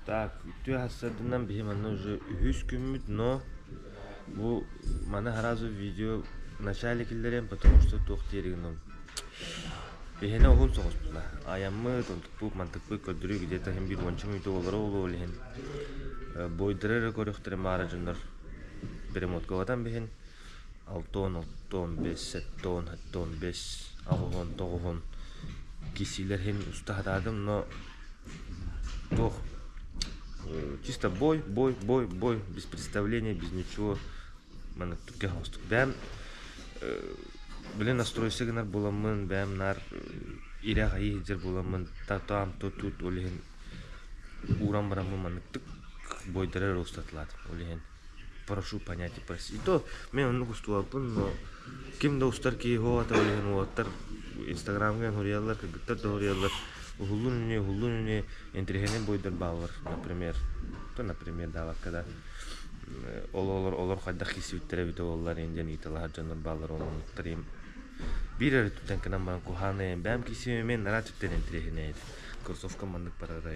Так, үтүө сарсыарданан биһи манна уже үһүс күммүт, но бу маны сразу видео в начале киллэриэм, потому что туох диэри гынным. Биһиэнэ уһун соҕус буолла. Айаммыт, онтукпут, мантыкпыт көрдөрүү где-то иһин биир уонча мүнүүтэ буолара буолуо ол иһин. Бойдары эрэ көрүөхтэрин баара дьоннор перемоткалатан биһин 6 6 5 7 7 5 8 9 кисиилэр иһин уста сатаатым, но Туох чисто бой, бой, бой, бой, без представления, без ничего. Маннык түргэн оҥостук. Бэйэм блин настройся гынар буоламмын, бэйэм наар ирэх айыы сылдьар буоламмын, там то тут ол иһин ууран бараммын манныктык бойдары эрэ устатылаатым. Ол иһин прошу понять и простить. И то мен оннук устубаппын, но ким да устар киһи суох этэ, ол иһин уолаттар инстаграмҥа суруйаллар, кыргыттар да суруйаллар. Уһуллун ини, уһуллун ини, интэриэһинэй бойдар бааллар, например. То, например, даабакка да ол олор олор хайдах киирсибиттэрэ эбитэ буоллар иин диэн ыйыталаһар дьоннор бааллар оннуктар им биир эрэ түптэн гынан баран куһааны бэйэм киирсибим эмиэ нараа түптэн интэриэһинэй этэ. Кроссовка маннык барара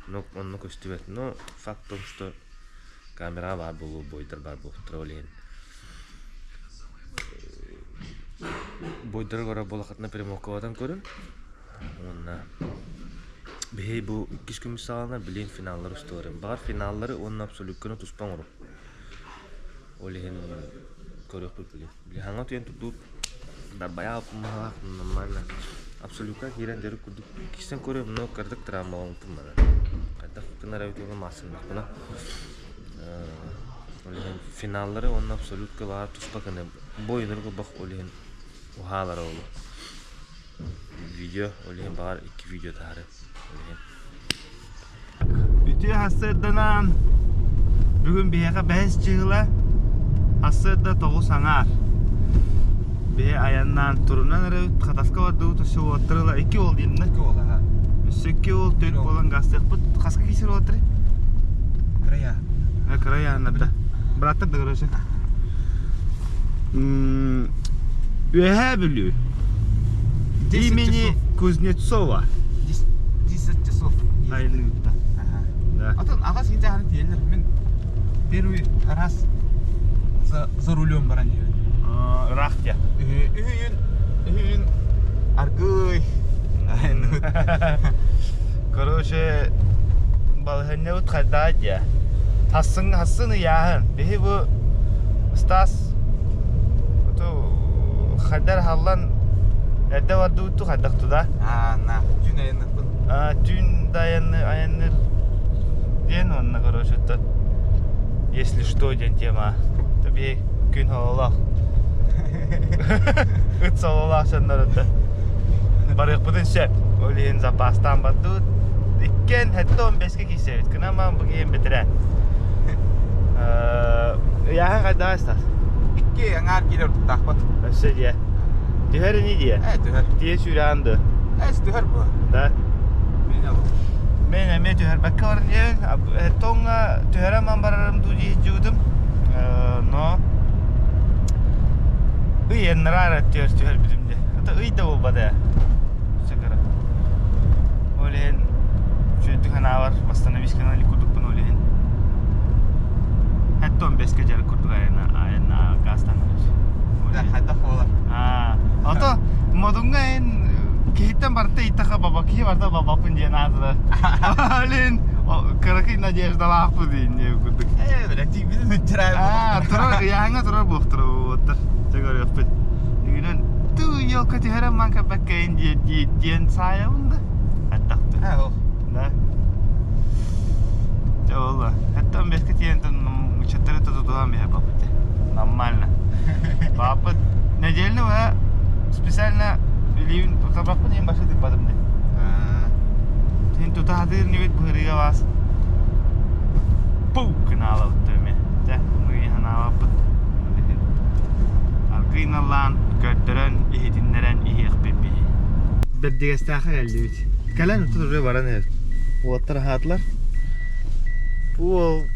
но онно көстүбэт. Но факт в том, что камера баар буолуо, бойдар баар буолуохтара ол иһин бойдары көрөр буоллаххытына прямоккалатан көрүҥ уонна биһиги бу иккис күммүт саҕаланар билигин финаллары устуорум баҕар финаллары уонна абсолютканы туспа оҥорум ол иһин көрүөхпүт билигин били хаҥа утуйан турдубут дарбайаабыппын нормально абсолютка киирэн дьөрү курдук киирсэн көрүөм но кыратык травмаламмыппын баран хайдах гынар эбит уонна массыннахпына ол иһин финаллары уонна абсолютка баар туспа гына бу ойуннары курбах ол иһин уһаалара ол видео ол иһин баҕар икки видео таһаарыам ол иһин Үтүө сарсыарданан бүгүн биһиэхэ бэһис чыһыла сарсыарда 9 аҥаар. Биһи айаннаан турунан эрэ Хатаска бардыбыт өссө уолаттар ыла икки уол диэн Икки уол аха. Өссө икки уол төрт буолан гаастыахпыт. Хаска киирсэр уолаттары? Кырая. Кырая да. Бырааттар да короче. Үөһээ Бүлүү. Имени Кузнецова. 10 часов. Айылыытта. Ага. Да. Атын аҕас киһи тиэллэр. Мин первый раз за, за рулем баран иһэбин. Ыраах дьэ. Үһүйүн, үһүйүн аргыый. Короче, балаһыанньабыт хайдаа дьэ. Хасын хасын ыйааһын. Биһи бу Стас ту хайдар халлан эрдэ бардыбыт хайдах туда. Аа, на, түүн айанныппын. Түүн да айанныр диэн уонна короче если что диэн тема. Таби күн хололоох. Ыт сололоох дьоннор барыахпытын сөп. Ол иһин запастаан бардыбыт. Иккиэн сэттэ он бэскэ киирсэбит. Кынамаан бу киһим бэтэрээ. Ыйааһын хайдаҕай Стас? Икки аҥаар киилэ ордуктаахпыт. Өссө диэ. Түһэр ини диэ. Ээ, түһэр. Тиэ сүүрэҕин дуо? Ээ, түһэр бу. Да. Мин Мен эмиэ түһэрбэккэ баран диэбин. Тоҥҥа түһэрэн ман барарым дуу дии сылдьыбытым. Но ый эннараар түһэр түһэрбитим дии. Это ый да буолбата ээ. Сыкара. Ол иһин үчүгэйдик санаабар восстановись гынан курдукпун ол иһин. Хэттон бэскэ дьарык курдук айанна айанна гастанар. Да, хайдах буолар. Аа, ото модуҥҥа эн киһиттэн барыта ыйытаха баба киһи барыта бабаппын диэн аатыра. Олин кыракый надеждалаахпын диэн курдук. Ээ, бля, тиийбитин үччэрээ. Аа, турар ыйааһыҥҥа турар буохтара буолуоттар. Чэ көрүөхпүт. Бүгүнэн туу елка түһэрэн ман кэппэккэйин диэн диэн саайабын да. Аттахты. Ээ, ол. Да. Чэ буолла. Хэттэн бэскэ тиийэн ыччаттары тутуһан биһэ баппыт. Нормально. Бааппыт неделяны быһа специально илиибин тутабаппын иһин башы тыыппатым дии. Син тута сатыыр инибит быһырыыга баас пук гынаалабыт эмиэ. Дьэ, мыйы санаабаппыт. Аргыый наллаан, көрдөрөн, иһитиннэрэн иһиэхпит биһи. Бэрдигэстээххэ кэллибит. Кэлэн тут уже баран иһэр. Уолаттар аһаатылар. Уол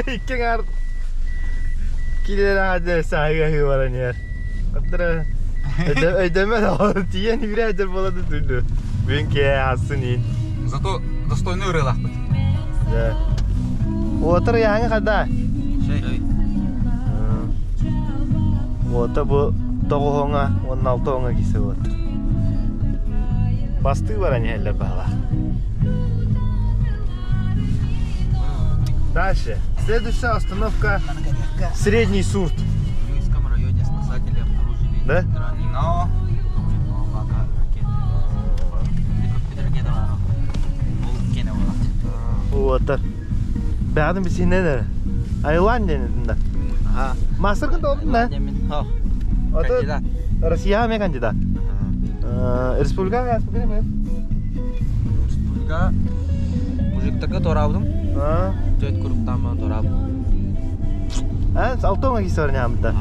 икки аҥаар килэр аһаады сааһыга аһыы баран иһэр. Оттора өйдөммөт оҕо тиийэн үүрээдэр буолан да түрдү. Бүгүн киэһэ аһасын иин. Зато Достойный ырыалаахпыт. Да. Уотар ыйааҥы хада. Уота бу тоҕуһуҥа уонна алтыһуҥа кисе уот. Бастыы баран иһэллэр баһылаах. Дальше. Следующая остановка Средний Сурт. В Минском районе спасатели обнаружили Да? Но Уотар. Бэҕэдин бисинэн эрэ. Айлан диэн да. Мастер кын да? Кандидат. Россия ме кандидат. Республика Республика мужиктарга туораабытым. Төрт куруктааммын туораабытым. Алтоҥа кисе барнямыта.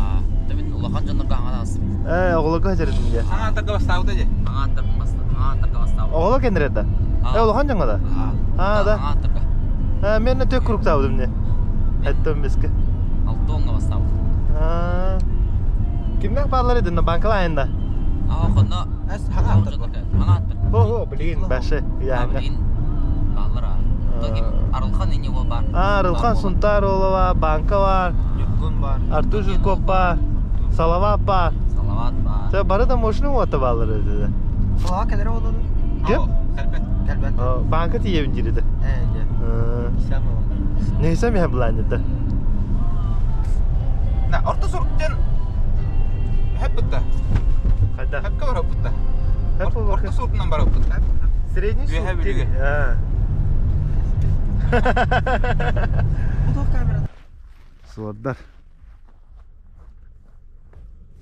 Мин улахан дьоннорго аҥараасым. Э, оҕолорго хачарытын дьэ. Аҥааттарга бастаабыта дьэ. Аҥааттарга бастаабыт. Оҕолор кэннирэр да? Э, улахан дьоҥҥо да? Аа, да. Аҥааттарга. Э, мен төк куруктаабытым не. Эттом беске. Алтоҥҥа бастаабыт. Аа. Кимнээх бааллар эдин банкалаайында? Аа, хонно аҥааттар. Хо-хо, блин, башы. Яһанга. Блин, бааллар аа. Арылхан ини бар. Аа, Арылхан Сунтар Олова, банка бар. Ньургун бар. Артур Жирков бар. Салават бар. Салават бар. Сэ бары да мощный уота бааллар эдиде. Салава кэлэрэ олору. Ким? Кэлбэт. Кэлбэт. Банка тиийэбин дириде. Э, дьэ. Нейсем я бланета. На, орто суруктан хэп бутта. Хайда. Хэпкэ бар бутта. Хэп Орто суруктан бар бутта. Средний Үөһэ сурук. бүлүгэ. Суордар.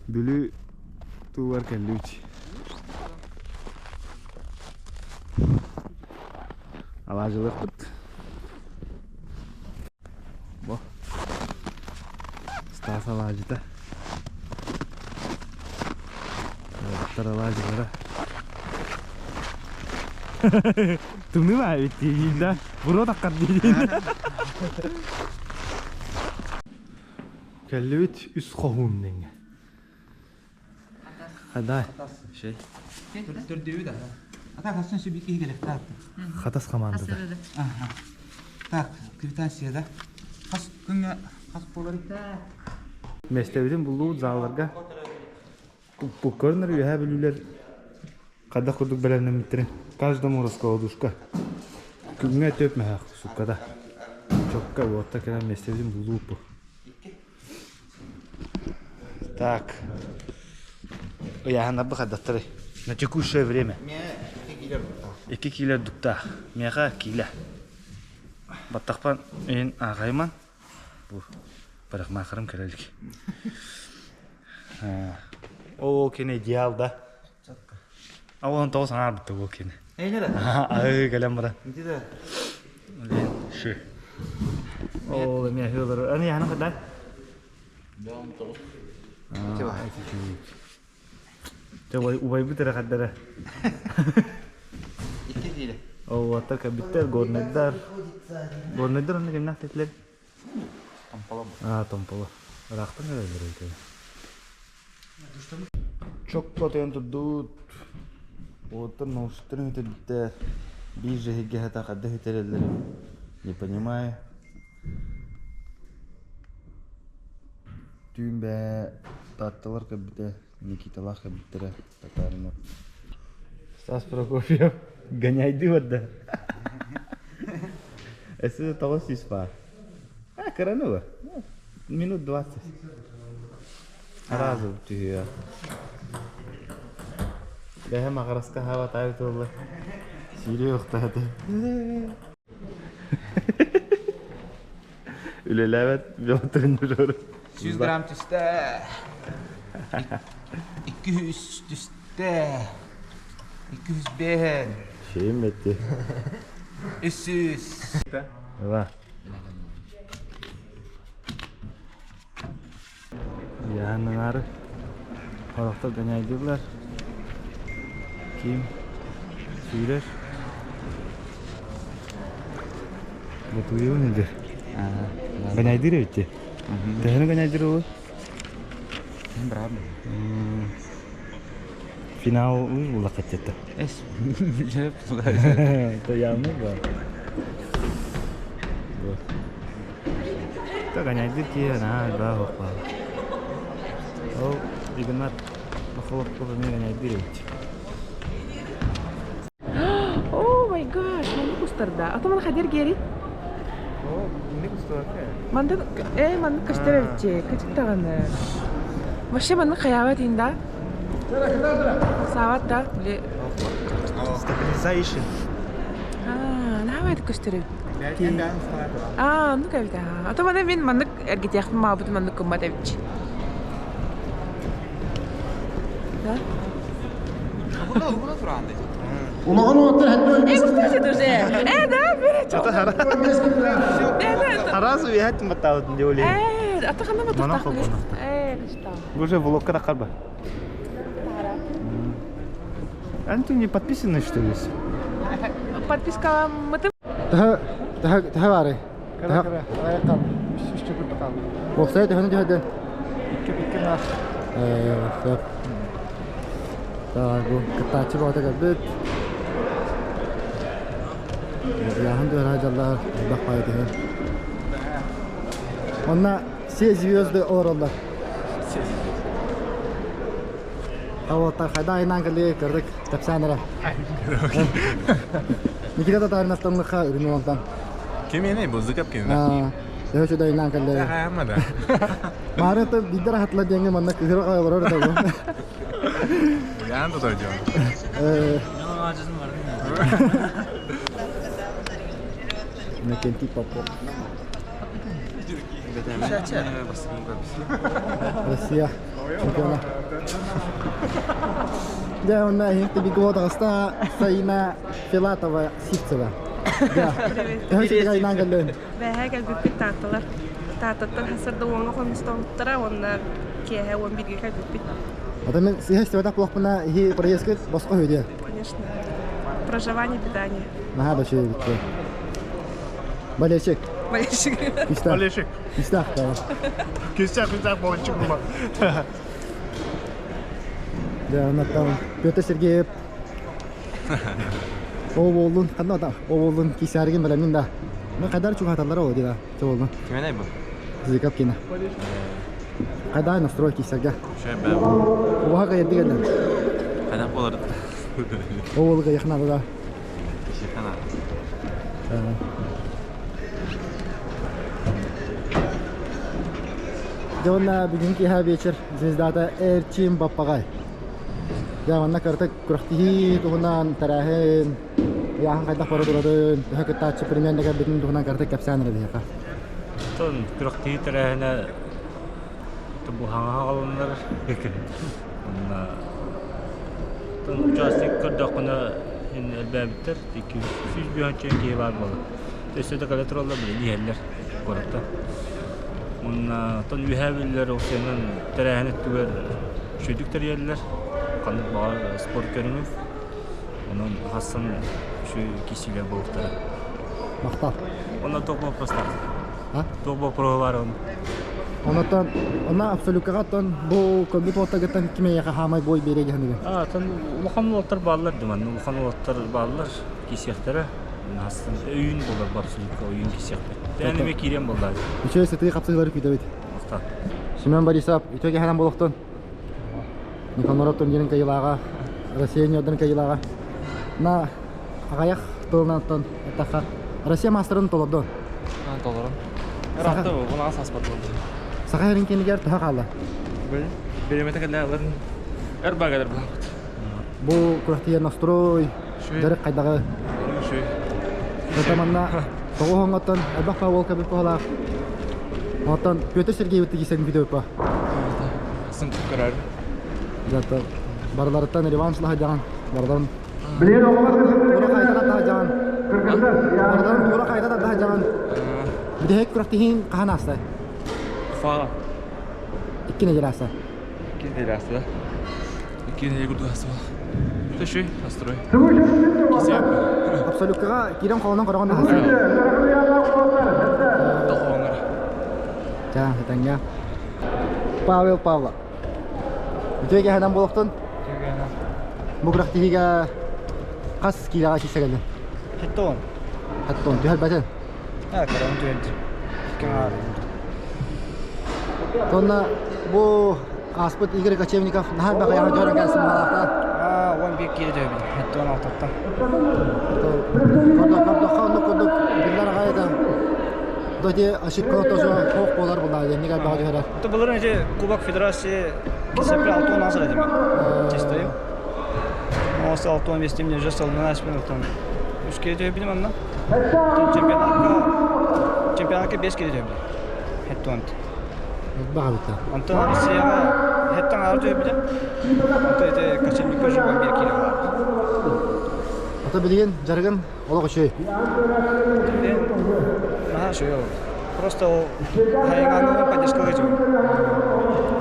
Бүлүү туугар кэллибит. Алаажылыахпыт. Бу. Стас алаадьыта. Уолаттар алаадьылара. Тымныы баа эбит диигин да. Буруо таххар диигин. Кэллибит үс хоһуун диҥҥэ. Хадай. Шей. Төрдүбүт да. А так астын сүбик киһи келехтаах. Хатас командада. Ага. Так, квитанция да. Хас күҥҥэ хас буолар? Миэстэбитин буллубут залларга. Бу көрүнэр үөһээ бүлүүлэр хайдах курдук бэлэмнэммиттэрин. Каждому раскладушка. Күҥҥэ төп мөһөөх суккада. Чокка уотта кэлэн миэстэбитин буллубут бу. Так. Ыйааһыннарбы хайдахтарый? На текущее время. Икки киилэ дуктаах. Миэхэ киилэ. Баттахпан иһин ааҕайыман. Бу парикмахерым кэлэ илик. Ол кини идеал да. А он тоҕо саҥарбыта ол кини. Аһыы кэлэн баран. Ши. Ол эмиэ аһыы Аны яһаны кыдай? Дьэ убайбыт эрэ хардара. Икки киилэ. Ол кэбиттэр, горнайдар. Горнайдар онно кимнээх тэтилэр? Томполо. Аа, Томполо. Ыраахтан эрэллэр эбит. Чокко тойон турдуут. Уоттар наушниктарын үтэрбиттэр. Биир жэһигэ хата хадда үтэрэллэрин не понимаю. Түүн бээ Таатталар кэлбитэ, Никиталаах кэлбиттэрэ Татаринов. Стас Прокофьев гоняйдыы барда. Өссө 900 баар. А, кыраныба. Минут 20. Сразу түһүө. Бэһэм аҕараска хаабатаабыт буолла. Сиири охтоото. Үлэлээбэт велотренажер. 100 грамм түстэ. 200 түстэ. 205. Şeyim bitti. 300. Ва. Яһаннары Хорохтор гоняйдыыллар. Ким сүүрэр? Ботуйуун илдир. Гоняйдыыр эбит дии. Төһөнү гоняйдыыр ол? Браво. Финал булла хотетті. Эс. Это явно, да. Вот. Так, гоняйдыр ки, на, да, хопа. Ол Игнат Махалов эмиэ гоняйдыр эбит. Oh my gosh, маннык устарда. А то ман хадер гери. О, инник устар. Маннык маннык көстөр эбитчи, кычык даҕаны. Вообще маннык хайаабат инда. Саабат да, били. Stabilization. Аа, наабайт көстөр эбит. Аа, оннук эбит. А то маны мин маннык эргитиэхпин маабыт маннык гыммат эбитчи. Да? Кстати, уже. Да, бери. Да, да. Сразу я матаудын деп ойлаймын. Ата ханна Мана матахтах. холбонохто. Кычтаа. Уже влогка да карба. А ты не подписаны, что ли? Подписка мытым. Төһө баарый? Кыра-кыра. Төһө? Уопсайа төһөнү түһэрдин? Икки нас. Сөп. Так, бу кыттааччы бөҕөтө кэлбит. Ыйааһын түһэрэ дьаллар элбэх баайы түһэр. Онно все звезды олороллор. Таваттар хайда айнаан кэлли көрдүк кэпсээн эрэ. Никита Татаринаттан үрүн уонтан. Кимиэнэй бу зыкап киминэ? Төһө үчүгэй айнаан кэлли. Хаама да. Маары биддер хатла диэҥҥэ манна кыһыра олорор да бу. Яан да дойдуом. Иннокентий Попов. Россия чемпиона. Да, он на Бегова Саина Филатова Сивцева. Да. Бэһээ кэлбиппит таатталар. Тааттаттан хасырда уоҥҥа хонустообуттара уонна киэһэ 11-гэ кэлбиппит. А мен сыһа истибэтэх буоллахпына иһи проездка босхо үһү Конечно. Проживание, питание. Наһаа да үчүгэй эбит. Болельщик. Болельщик. Күүстээх. Болельщик. Күүстээх. Күүстээх күүстээх болельщик була. Да, оннуттан Петр Сергеев. Ол буоллун, ханна да, ол буоллун кисәрген билэммин да. Мен хайдар чугаталлар ол дии да, боллун. Кимиэнэй бу? Зыкап кина. Хайда настрой кисәрге. Шөй бә. Убаха кайырды келден. Хайдах буолар. Ол болуга якынады да. Шихана. Дьэ уонна бүгүн киэһэ вечер звездата Эрчим Баппаҕай. Дьэ манна кырата күрэхтэһии туһунан тэрээһин, ыйааһын хайдах бара турарын, төһө кыттааччы примерно кэлбитин туһунан кырата кэпсээн эрэ биһиэхэ. Оттон күрэхтэһии тэрээһинэ бу хаҥа хааланнар Онно участник көрдөххүнэ ин элбээбиттэр 200 киһи баар буолар. Өссө да кэлэ тураллар билин иһэллэр куоракка. Уонна оттон үөһээ биллэр ол сыанан тэрээһин өттүгэр үчүгэйдик тэрийэллэр. Ханнык баҕар спорт көрүҥүн. Онон хассан үчүгэй киирсиилэр буолуохтара. Махтал. Онно туох боппуруостаах? А? Туох боппуруоһа баар он? Онотон онно абсолюкаҕа оттон бу көрбүт уоттаргыттан ким эйиэхэ хаамай бой биэрэ диһаныгын? А, оттон улахан уолаттар бааллар дыман. Улахан уолаттар бааллар киирсиэхтэрэ. Хассан өйүүн буолар бу абсолютка өйүүн киирсиэхпит. Тээн эмиэ киириэн буоллаа. Үчүгэй сытыы хапсыһыылары күүтэбит. Махтал. Семен Борисов үтүө киэһэнэн буолуохтун. Никаноров турнирын кыайыылааҕа, Россия ньуордарын кыайыылааҕа. На аҕыйах тылынан эттэххэ, Россия маастарын толорду. Толорон. Саха, Ыраатта бу, бунаҕа сааспат буолду. Саха сирин киинигэр төһө хаалла? Бириэмэтэ кэллэ аларын өр багалар буолбут. Бу күрэхтиһии настрой, дьарык хайдаҕы? Үчүгэй. Это манна тоҕус оҥоттон элбэх павол кэбит баһылаах. Оттон Петр Сергеевич тигисен видео Сын көрөр. Зато барыларыттан реванш лаһа барыларын туора хайта таһа барыларын туора хайта таһа Бүтэһик күрэхтэһииҥ хаһан ааста? Фа. Икки нэдиэлэ ааста. Икки нэдиэлэ ааста. Икки нэдиэлэ курдук ааста. Үчүгэй, настрой. Абсолюткаҕа киирэн холонон көрөҕүн да Долгоңор. Ча, этэҥҥэ. Павел Павлов. Үтүө киэһэнэн буолуохтун. Бу күрэхтэһиигэ хас киилэҕэ киирсэ кэллин? Хеттон. Хеттон. Түһэрбэтин? Ha, карам түһэрдим. Кеңаар. Онно бу ааспыт Игорь Кочевников наһаа элбэх ыйааһын түһэрэн кэлсэн баҕалаахта. Аа, 11 киилэ түһэбин. Хеттон алтаттан. Көрдөххө оннук курдук биллэр аҕай да Доти ошибка тоже хоох буолар булаа диэн элбэҕи түһэрэр. Это былырын эти Кубок Федерации кисепре алтон азыр этим. Чистою. Осы алтон вестим не уже салына аспен алтон. Үш киле түһэбиним анна. Чемпионатка чемпионатка 5 киле түһэбиним. Хеттон. Баҕабыта. Онтон Россияҕа хеттан ары түһэбитим. Онтон ити Кочевникка уже 11 киле бар. Ата билигин жарыгын олох үчүгэй. Наһаа үчүгэй ол. Просто ол хайыҥаҥҥын поддержкалыы үчүгэй.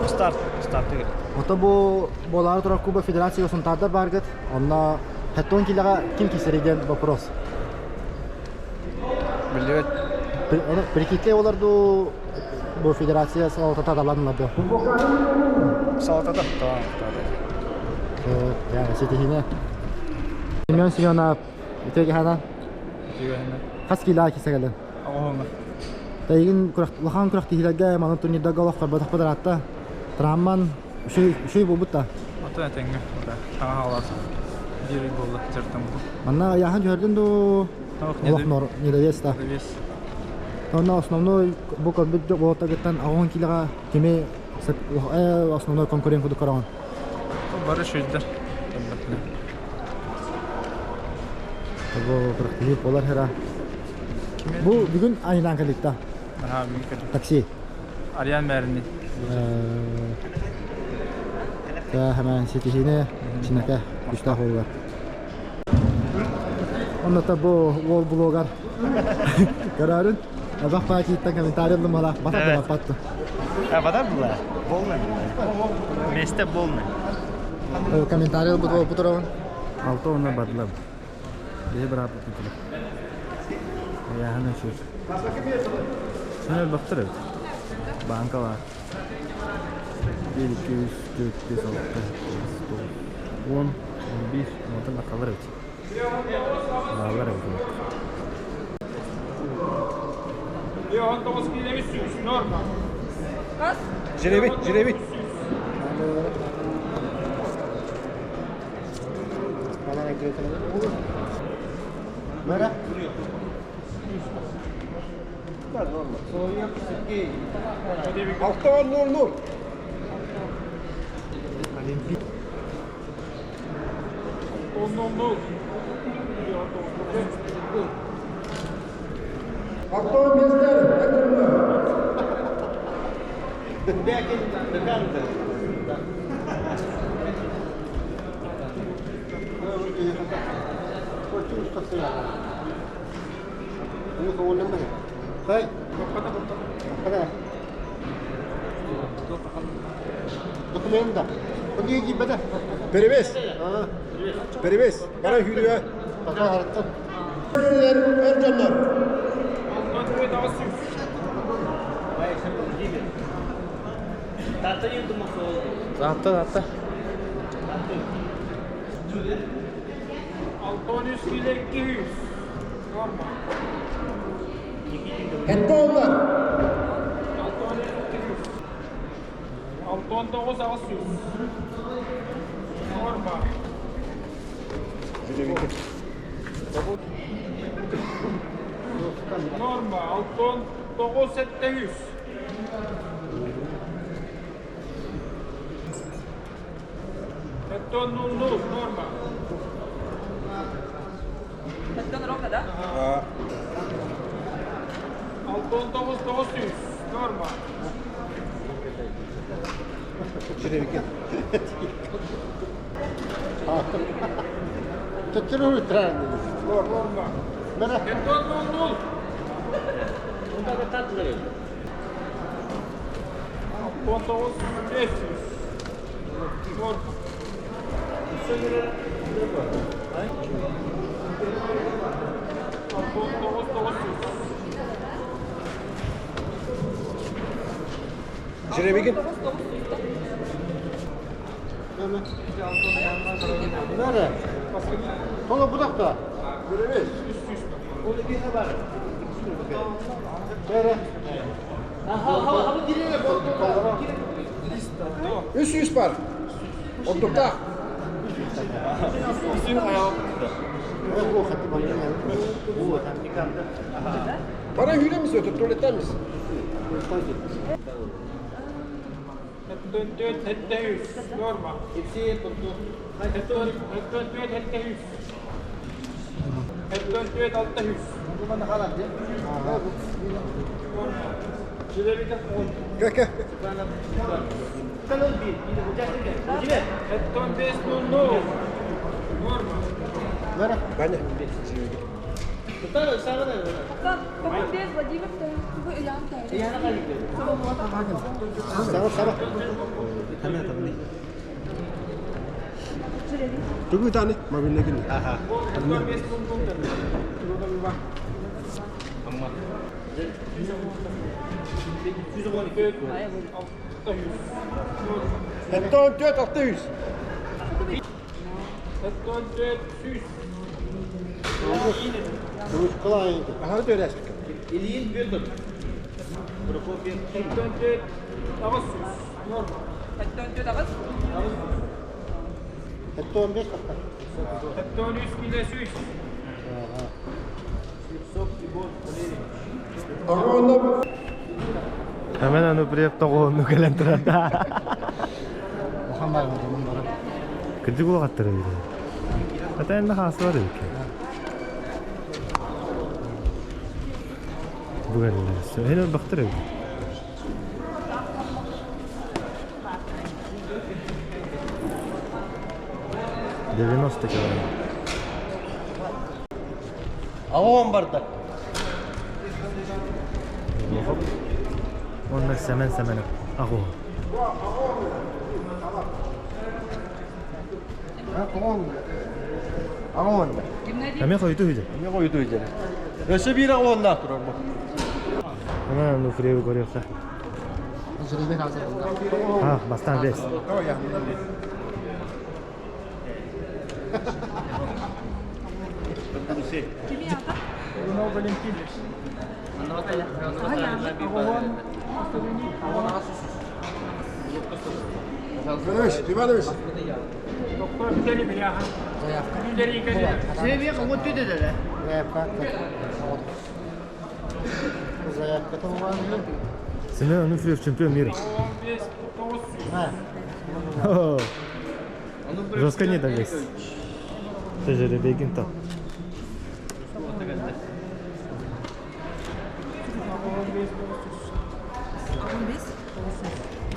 Старт, старты кэлэр. Ото бу буолаары турар Куба Федерацияга сунтаардар бааргыт. Онно хеттон килэҕэ ким киирсэрий диэн вопрос. Биллибэт. Прикидке олар дуу бу федерация салалтата таланнар дуо? Салалтата, tamam. Ситиһине. Семен Семенов Үтүө Хас киилэҕэ киирсэ кэллин? Оҕоһуҥа. Тэйигин улахан күрэхтэһиилэргэ манан турнирдарга олох көрбөтөх быраатта. Трамман үчүгэй буолбут да. Ото этэҥҥэ таҥа хаалаас биир ый буолла дьартан бу. Манна ыйааһын түһэрдин дуу? Олох нор недовес да. Недовес. Онно основной бу көрбүт уолаттаргыттан 10 киилэҕэ кими основной конкурент курдук көрөҕүн? Бары үчүгэйдэр. Бу күрэхтэһии буолар хера. Бу бүгүн айынан кэлитта. Такси. Ариан Мэрни. Hemen ситиһиини чинэкэ күстээх уолугар. Онно бу уол блогар көрөрүн Элбэх паакиттан комментарий ыллым ала батар да баппатты. Батар была? Полный. Месте полный. Комментарий ылбыт буолбут туравын. Алта онна бардылар. Биһи бырааппыт бүтүлэр. Ыйааһын өчүр. Сен элбэхтэр эбит. Баанка бар. 1, 2, 3, 4, 5, 6, 9, 10, 11, онтон акалар эбит. Баалар эбит. Жиребит, жиребит. Бара. Алтан нол нол. Олимпий. Алтан местер. Хай. Документ Перевес. Перевес. Бара хүрүө. Эрcanlar. Атта, атта. Хеттонlar. Норма, алтон 9 700. Хеттон 00, норма. Хеттон ровно, да? Алтон 9 900, норма. Норма. Хеттон 00. Алтон 9 500. Норма. Алтон 9 900. Жиребигин. Nerede? Tolu budakta. Bere. 300 бар. Ottukta. Para hüle misin? Ötü tuvaletten misin? 74 Norma. 74 700. 74 600. Gel gel. 75 00. Norma. Бара. Ben de. Владимир, вы Саба саба. Dur bir tane. Mabinle gidin. 75 00. Hatta 4 600. 74 100. Aha öyle. 74 900. Norma. Hatta 15 dakika. 73 100. Hemen аны преп тоғуну кэлэн турар. Охан бар мын бара. Кырдьык улаҕаттар эбит. Хата эннэ хаасылар эбит. Бүгэн Хен бахтар эбит. Девяносто килограмм. Аҕыс барда. Онно Сэмэн Сэмэнов. Аҕу. Аҕыс. Эмиэ хойутуу үһү. Эмиэ хойутуу үһү. Өссө биир аҕыс турар бу. Ана ну фрейв көрүөххэ. А, бастаан бес. Иванович, Иванович. Заявка. Заявка там var. Семен Ануфриев чемпион мира. О, Жестко не дались. Ты же Ребегин то.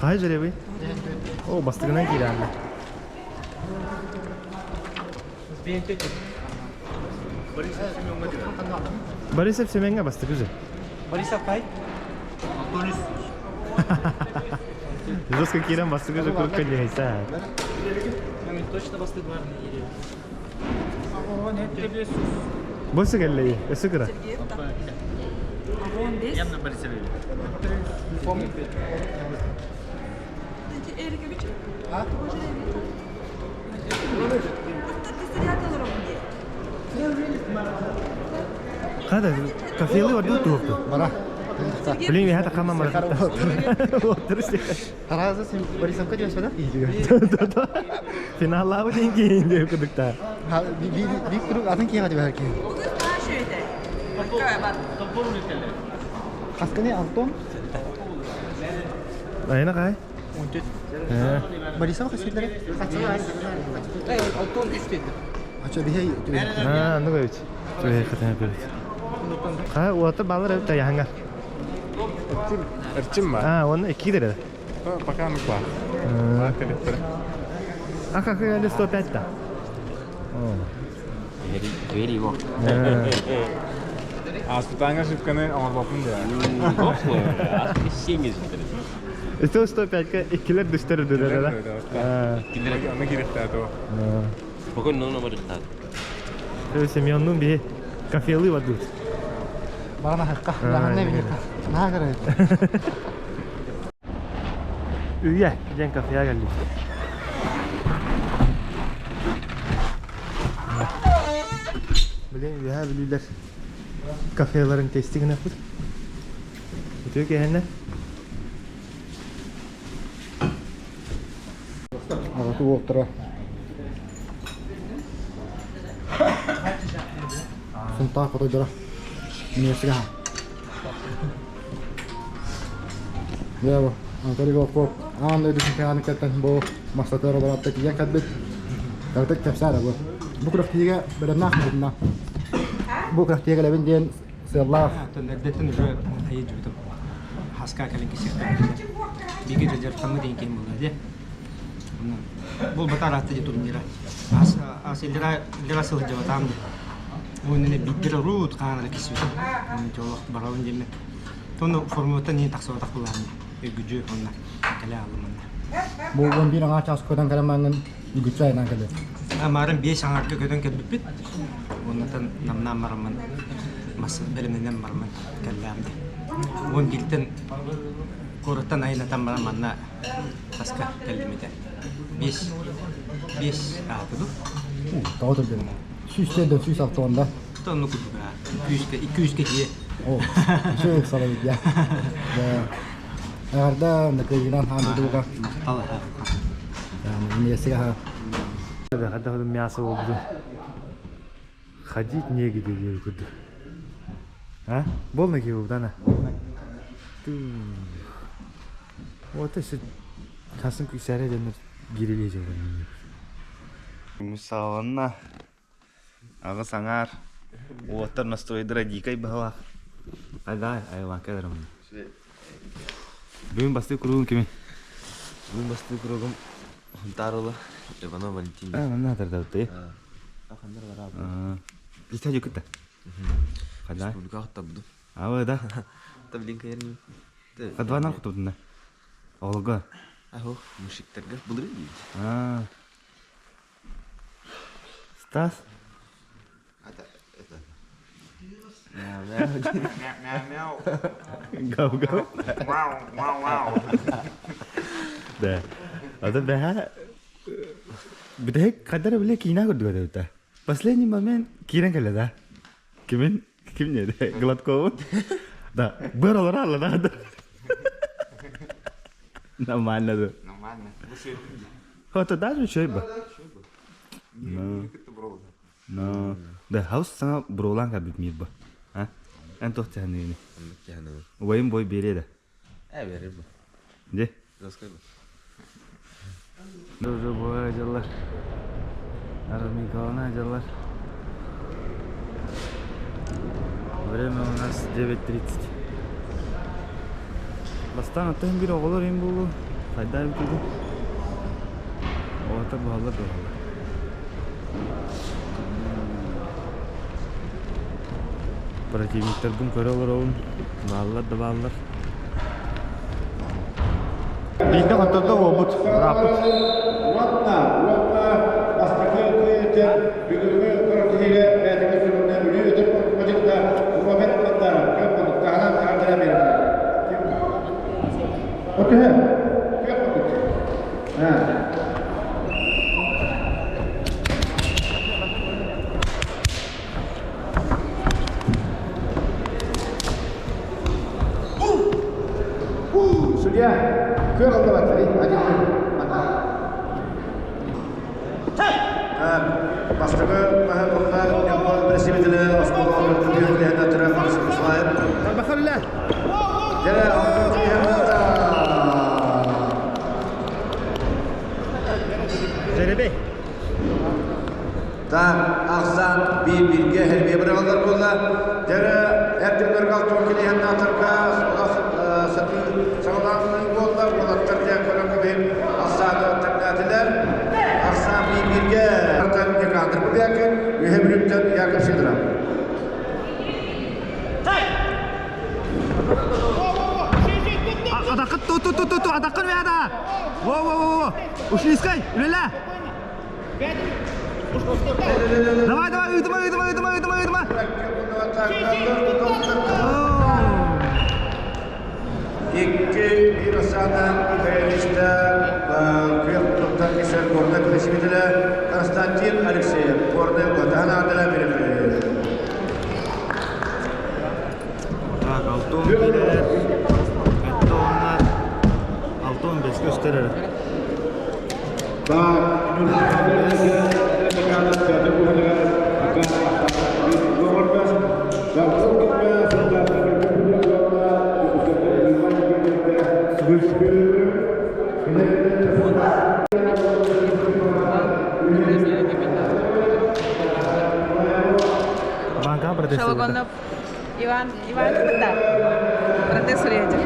Қай жеребей? О, бастығынан келі анда. Борисов Семенге бастығы же. Борисов қай? Жестко кирен бастығы же көріп келген Точно басты бар. Бөсі келлей, өсі кыра. Явно Борисов. Қада, кафелі орды туықты. Бара. Блин, я это хамам Таразы сен Борисовка деп да? Финаллабы деньги деп кыдыкта. Би круг атын киға деп әркен. Қаскыны Антон Айна қай? 14. Борисов қасиетлері? Алтон үш деді. Ача бихей. А, ну говорит. Түгей кытына көрөт. Ха, уаты балар эбит яңа. Эрчим ба? А, оны эки дерedi. Пока ну ба. А как я 105 да. Двери его. Аспытаңа шипканы оңорбоппун да. Сто 105-ка иккилер дүстер дүрер да. Аны кирехтээ то. Спокойно, но барыктады. Семеннун би кафелы вадут. Барана хаққа. Яғын не Наға кіреді. Үйе, ден кафеге келдик. Билин үөһээ бүлүүлэр кафеларын тести гынаппыт. Үтүө киэһэннэ. Аҕаты уолтара. Сунтаар хотойдоро. Университет. Дьэ бу Анатолий Волков аан дойду чемпионатын бу мастатыгар олороотта тиийэн кэлбит. Кыратык кэпсээ бу. Бу күрэхтэһиигэ бэлэмнээх муһунна. Бу күрэхтэһиигэ кэлэбин диэн сыаллаах. Эрдэттэн уже хайы дьүбүтүм. Хаска кэлин кисиэхтэн. Биги да дьарыктаммыт диэн киһим буолла дии. Бұл батар атты де турнира. Ас ас илдера илдера сылдьыбатаам дии. Уонна биирдэр урут хаан эрэ кисибитим. Оны олох барабын диэммин. Тону формуттан иһин тахсыбатах булаан өгүдьү онна кэлэ аалым онна. Бу 11 аҥаа чаас көтөн кэлэн маҥҥын үгүччү айанан кэлэр. Амарын 5 аҥарга көтөн кэлбиппит. Оннотон намнаан бараммын мас бэлэмнэнэн бараммын кэллэҕим дии. Уон бииртэн куораттан айанатан баран манна Хаска кэллим этэ. Биэс биэс ааты ду? Тоҕо түргэн. 100 106 онда. Тонну курдук аа. Күүскэ икки дьиэ. О, үчүгэй ыксалабыт дьэ. Эҕэрдэ накыйынан хаан дойдуга. Махтал аха. Миэсигэ аха. Хайдах мясо буолбутун. Ходить негде диэби курдук. А? Болна киһи буолбут Вот если хасын күйсәрэ дэнэр гирилии дьыллар. Мусаланна аҕыс аҥаар уоттар настройдара дикай баһылаах. Айдай, айылаан кэлэрим. Бүгүн бастыы куругум кими? Бүгүн бастыы куругум Хонтарыла Иванов Валентин. А, манна тардабыт. Истэ жукутта. Хада. Республика хаттабыды. Аба да. Таблинка ерни. Хадванан кутубутна. Олга. Ахо, мужиктарга былырын дейт. А. Стас. Это. Мяу-мяу. Гав-гав. Вау, вау, вау. Да. Ада бэха бүтэһик хадара биле киина көрдүк этэ. Последний момент киирэн кэллэ да. Кимин ким не Гладковун. Да, быр олор алла да. Нормально да. Нормально. Хото даже үчүгэй ба. Ну. Ну. Да, хаус саҥа буруолаан кэлбит миир ба. А? Эн туох тиһэниини? Оннук тиһэниги. Убайым бой биэриэ да. Э, берер бу. Де? Доской бу. Уже буга дьаллар. Армикалана дьаллар. Время у нас 9.30. Бастаан оттон бир оҕолор им буолу хайдаа бүтүгү. Оҕотор буһаллар буһаллар. Противниктарбын көрө олоробун. Бааллар да бааллар. Биирдэ хоттордо уолбут, бырааппыт. Уонна, уонна бастакы кыайыытын бүгүҥҥү күрэхтэһиигэ бэйэтигэр сүрүннээн Бүлүү өтөр мадьыта Роберт Мандаров күөх муннуктааҕынан эҕэрдэлээн биэрдэ. Отуһа, күөх муннук. Судья, күөх аллабат, один Бастакы маһы Ньурба представителі оскуола үлэһиттэрэ Максим Бахалла! Жеребей! Так, ахсан биир-бииргэ хэрбиэ быраҕаллар буолла. Дьэрэ эр дьоннорго алтуон килиһэн наатарга сатыы саҕалаанныы буолла. Уолаттар дьэ көрөн кэбиһин ахсааны тэҥнээтилэр. Ахсаан биир-бииргэ Никандр Бубякин, үһэ Бүлүүттэн Яков Сидоров. Атакын ту ту ту ту ту атакын вяда. Во во во во. Ушли искай, үлэлээ. Давай давай ыытыма ыытыма ыытыма ыытыма ыытыма. Икки биир осана Михайловичта күөх туттар кисер горный представителя Константин Алексеев горный Батахан аатына берилди. Алта он киирэр, сэттэ уонна алта он бэскэ көстөр эрэ. Банка протест. Шологонов Иван Иван кытта. Протест суруйачы.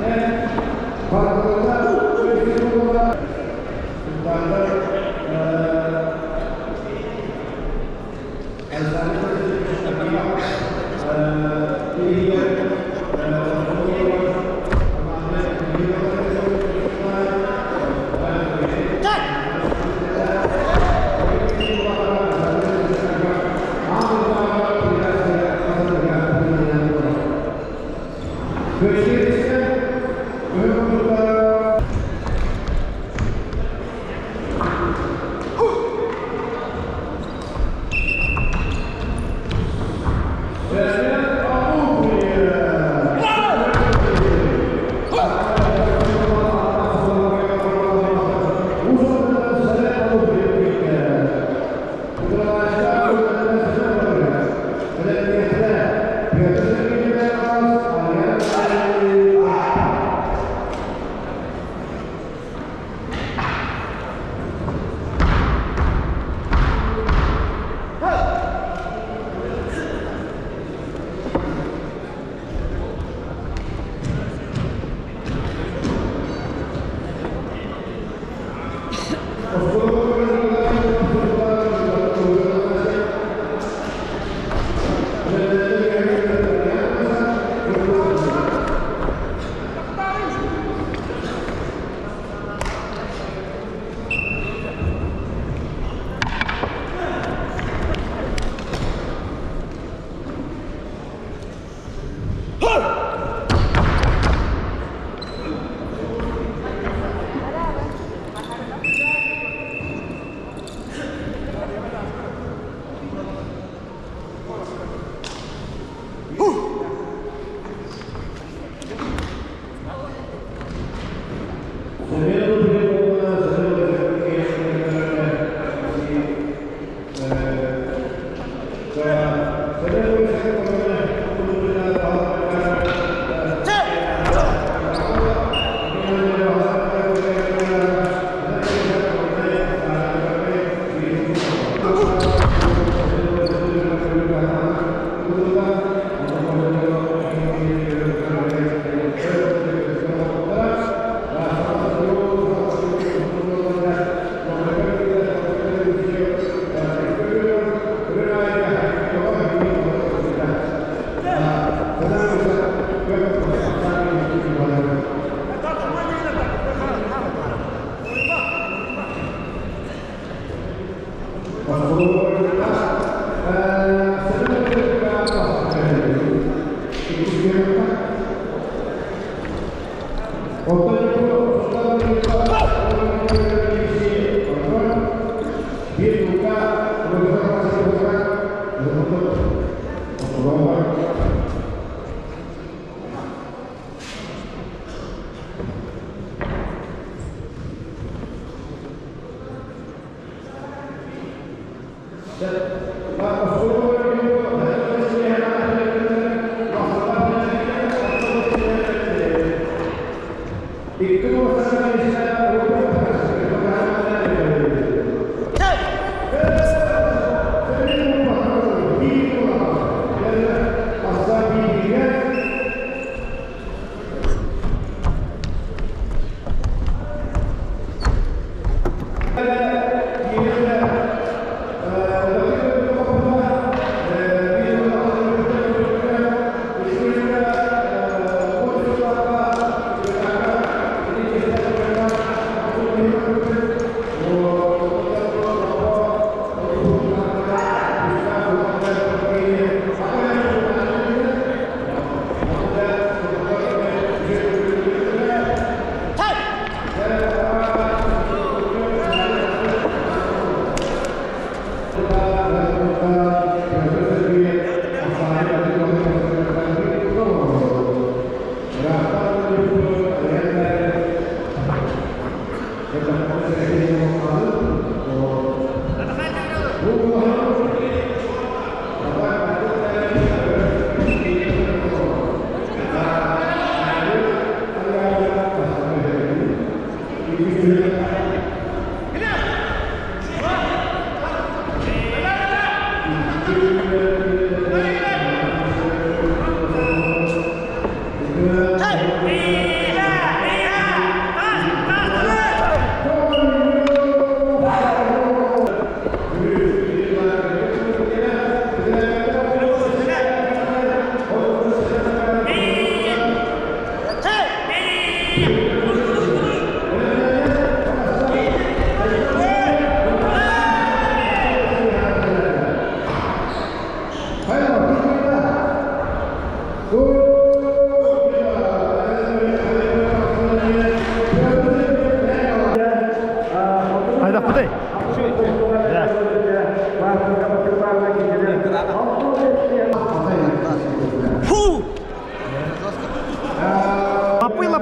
Hey!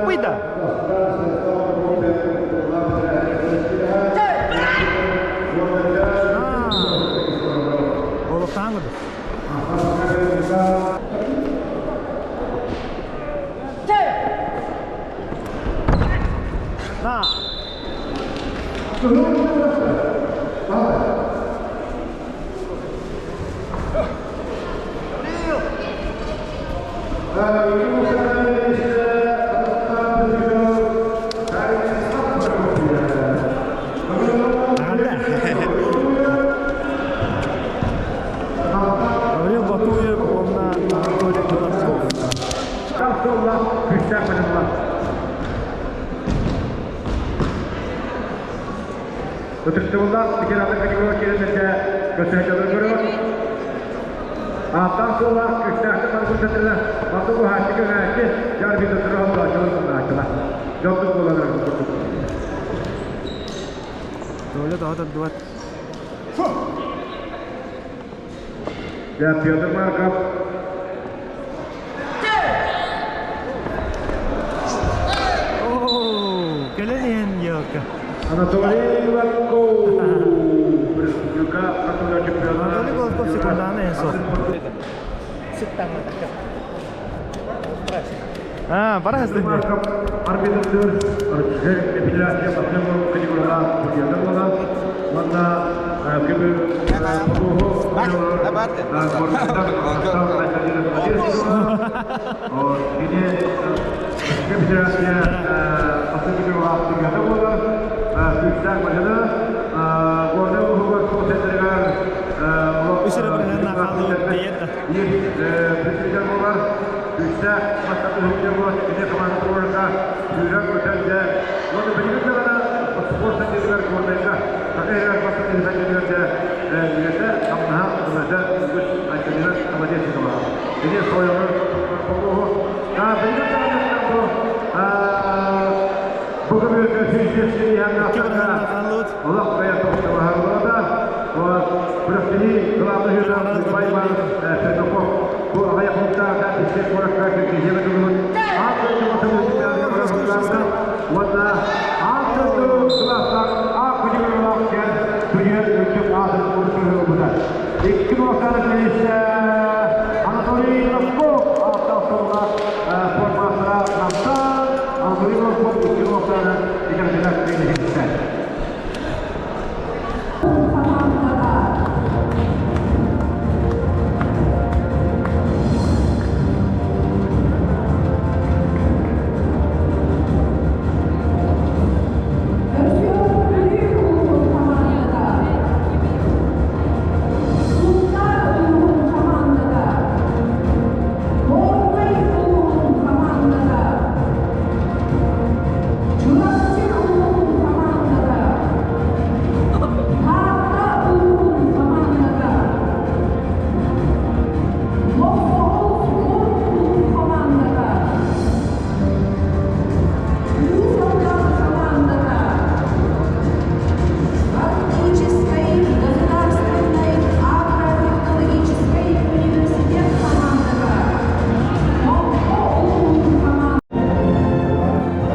Саппыйда. Олохтаан курдук. На. Гаврил Батуев уонна Анатолий Головков. Ытыктабыллаах федеральнай категория киирэннэргэ көрсөөччүлэр көрөҕүт. Ааттаах суоллаах күүстээхтик барбыттатына маннык уһааччы көмөөччү дьарбитотура холбооччулар муннааччылар. Дьоллук буолан курдук. Толя тоҕо тардыбат. Я Петр Марков. Кэлэн иһэн елка. Анатолий Иванков. Республика Анатолий Голубков секундааны эн суох. А, бара хастын. Арбитрдыр федерация бассейн категорияға судьяда болған. Манна көбі Федерация бассейн категорияға судьяда болған. Күштәк бажаны Горный Угор Үс эрэ бырыһыан хааллыбыт диэн да. Президент болар. Күштәк Анатолий Лосков аттасырға формасына намсан Анатолий Лосков икки нуохтааны икәрдилэр киинигиттэ.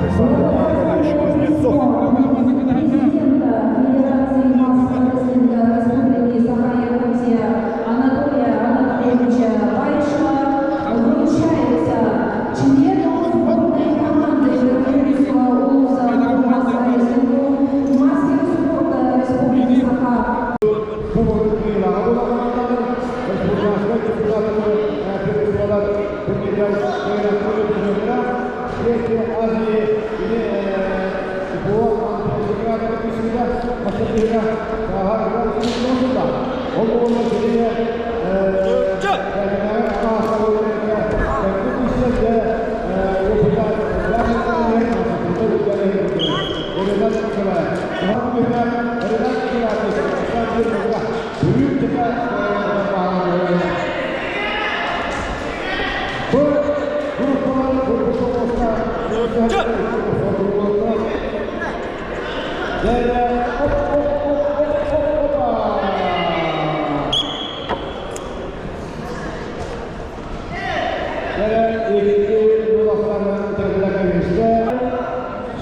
Александр Анатольевич Кузнецов.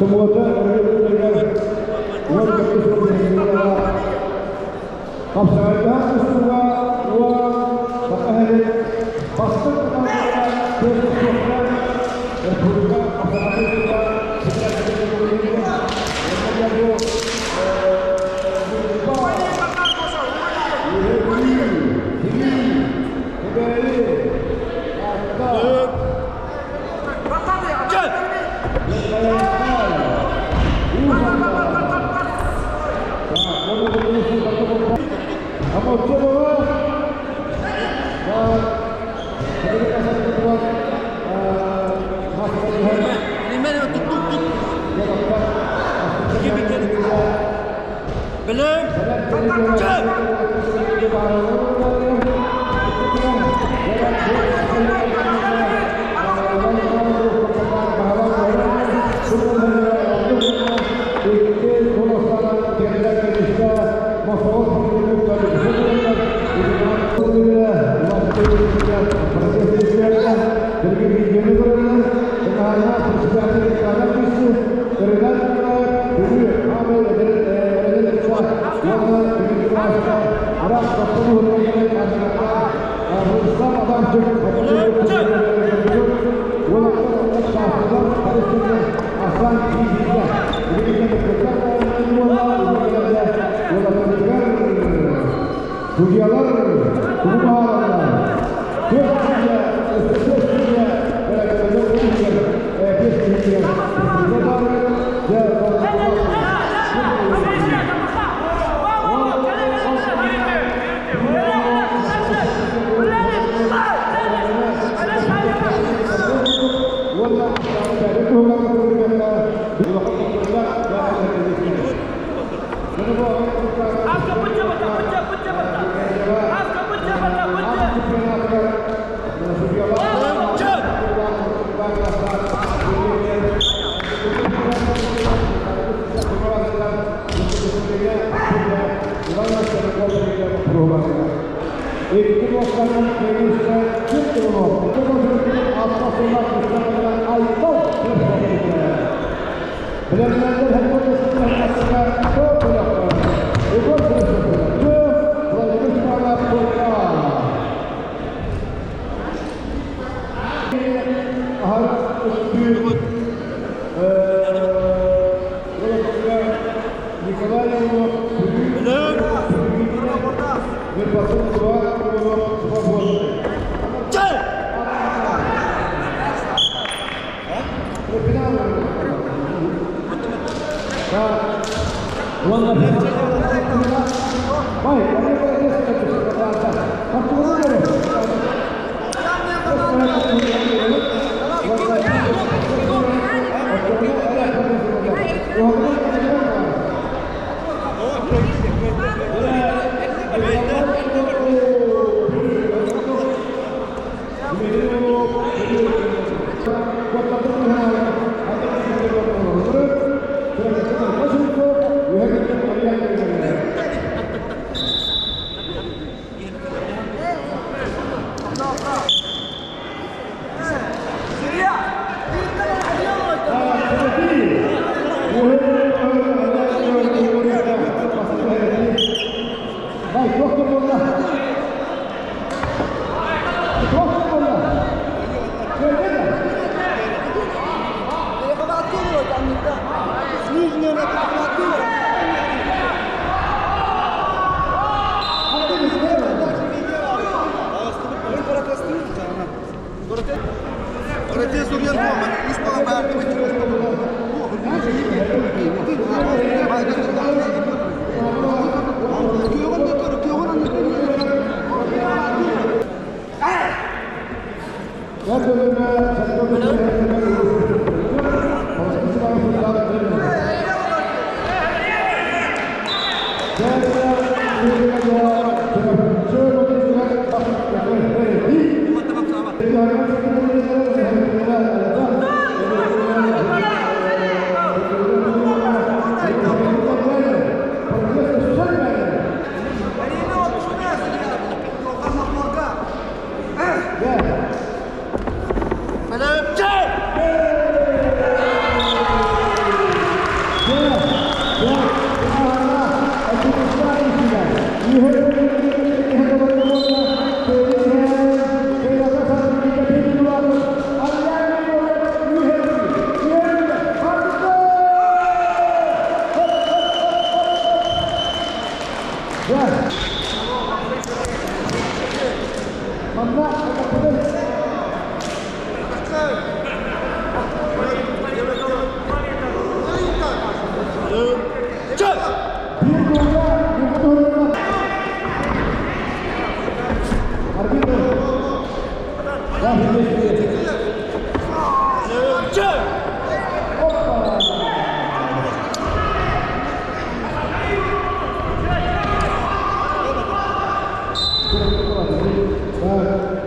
Субуота Хапсаҕайдаах тустууга уон саха иһин бастыҥ тустууктар республика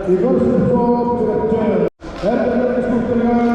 Егор Слепцов, Чурапчы. Эр дьоннор тустууктарыгар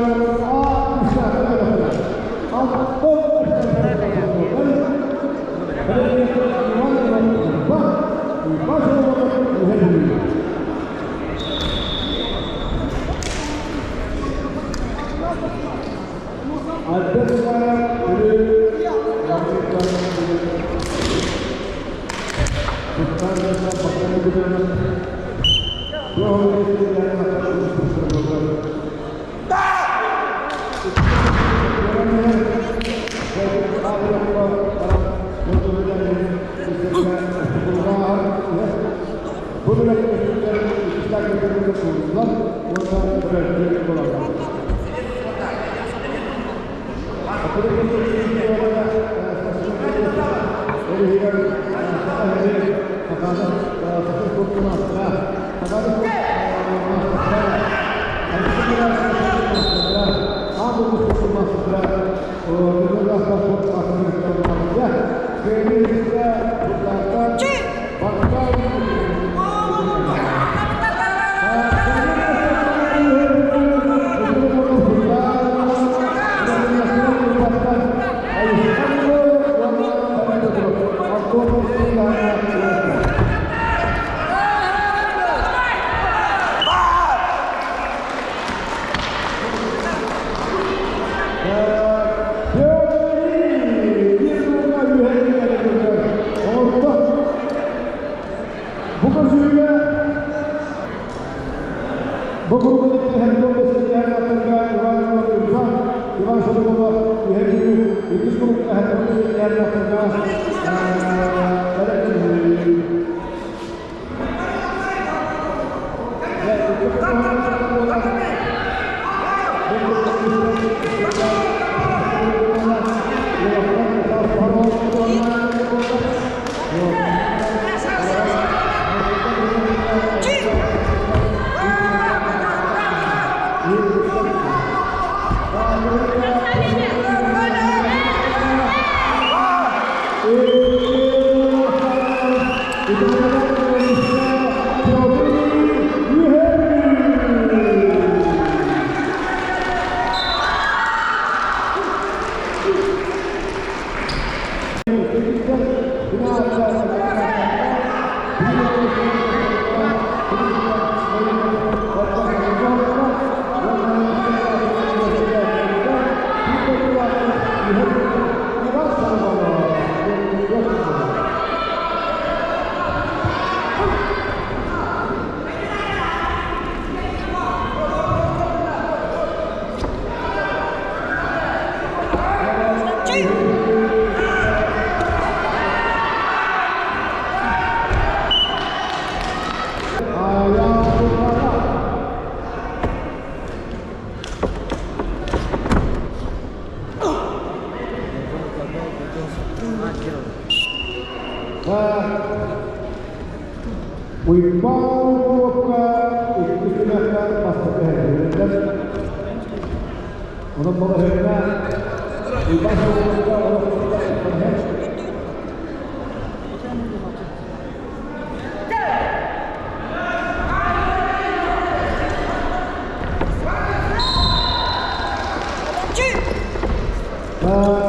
А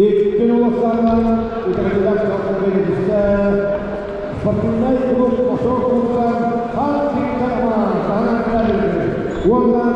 Икки улахан үтүрүллэр кэлбитэ спортивнай клуб Осор култан уонна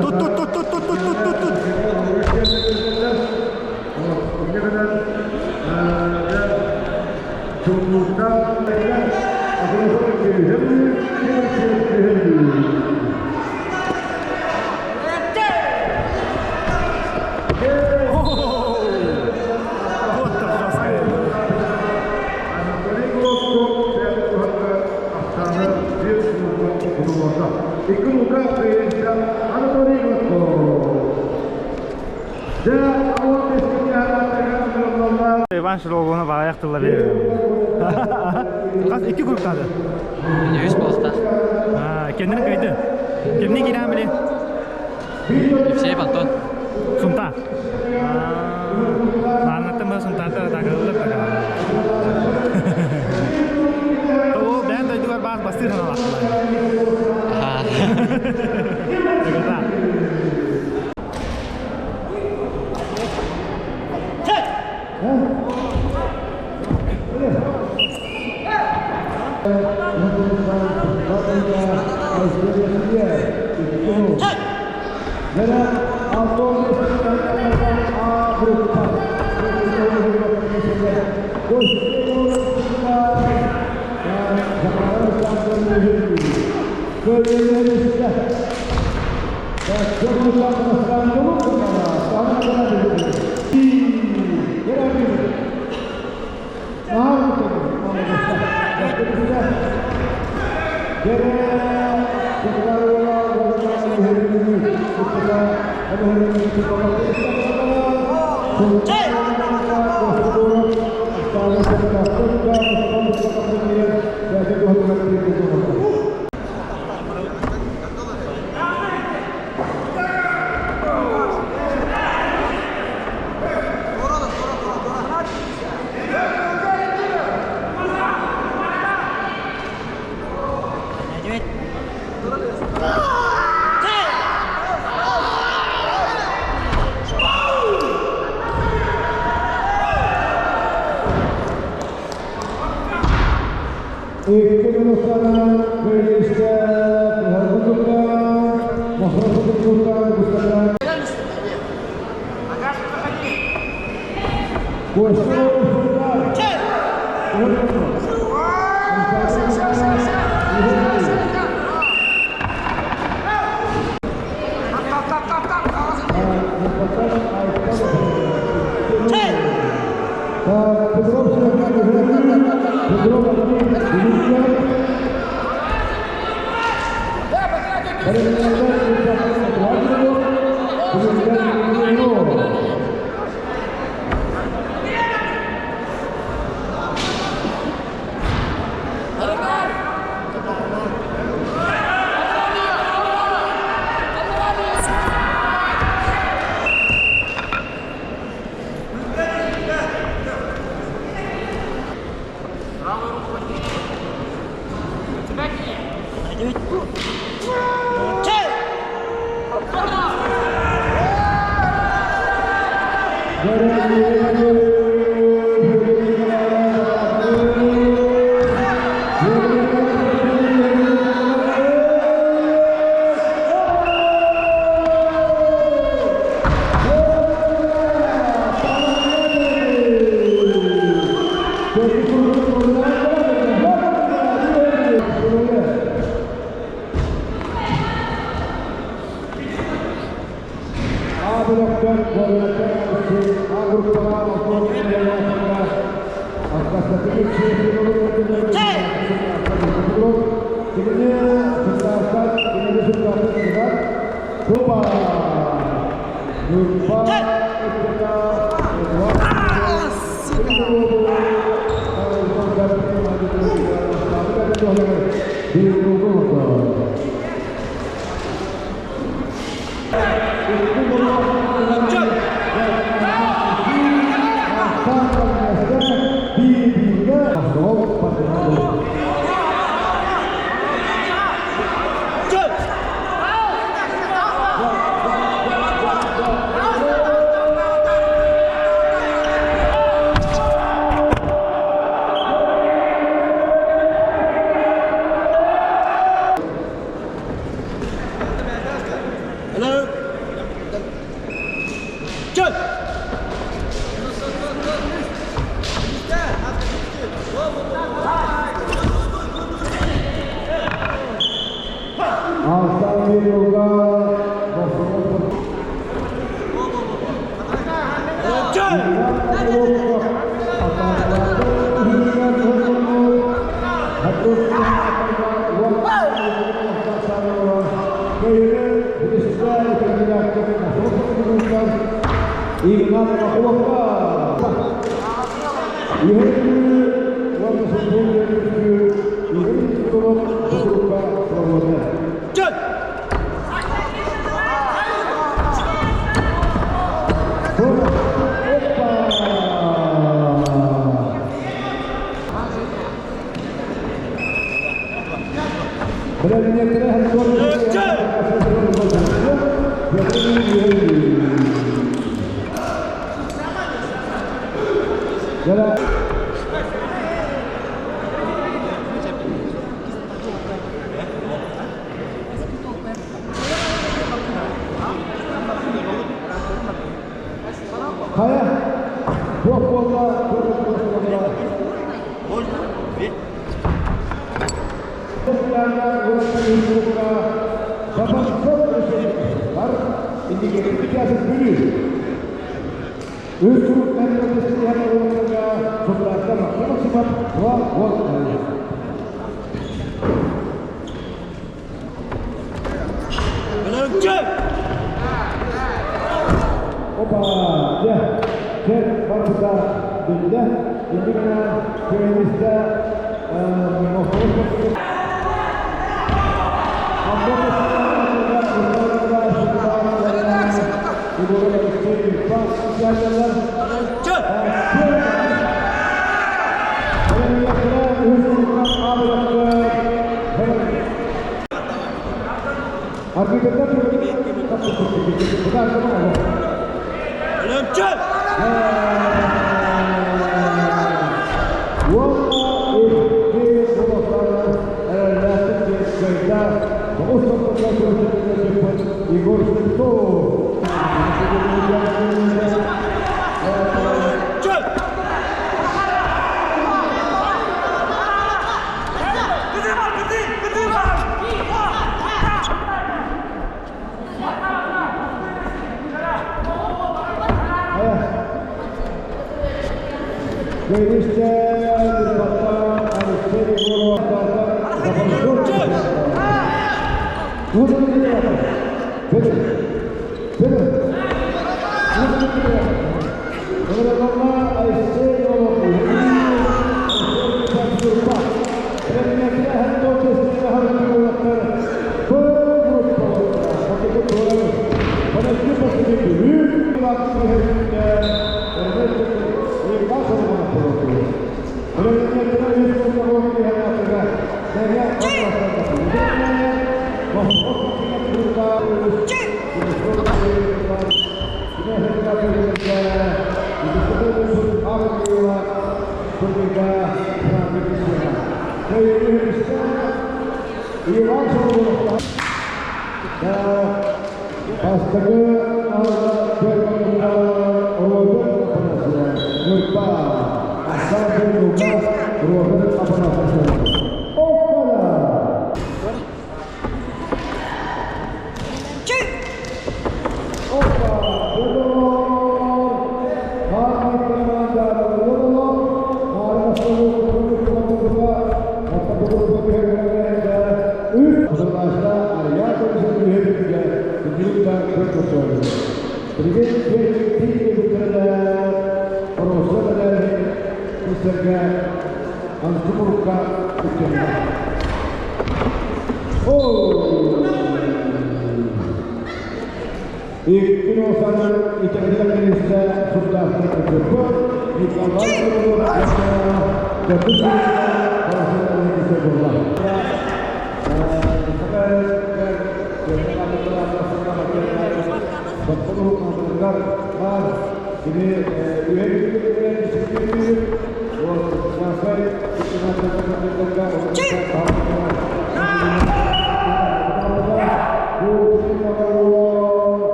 Тут, тут, тут, тут, тут, тут, тут, тут, тут. Иван Шиловуна бағаяқ тылла береді. Қас екі групптады. Үс болуқта. Кендini кайды. Кемне кирәм биле? Евсеев Антон. Сунта. Нарнаттан ба сунтата тагылып тага. Ол бән дойдугар баас бастыр ханалақтылар. Тагата.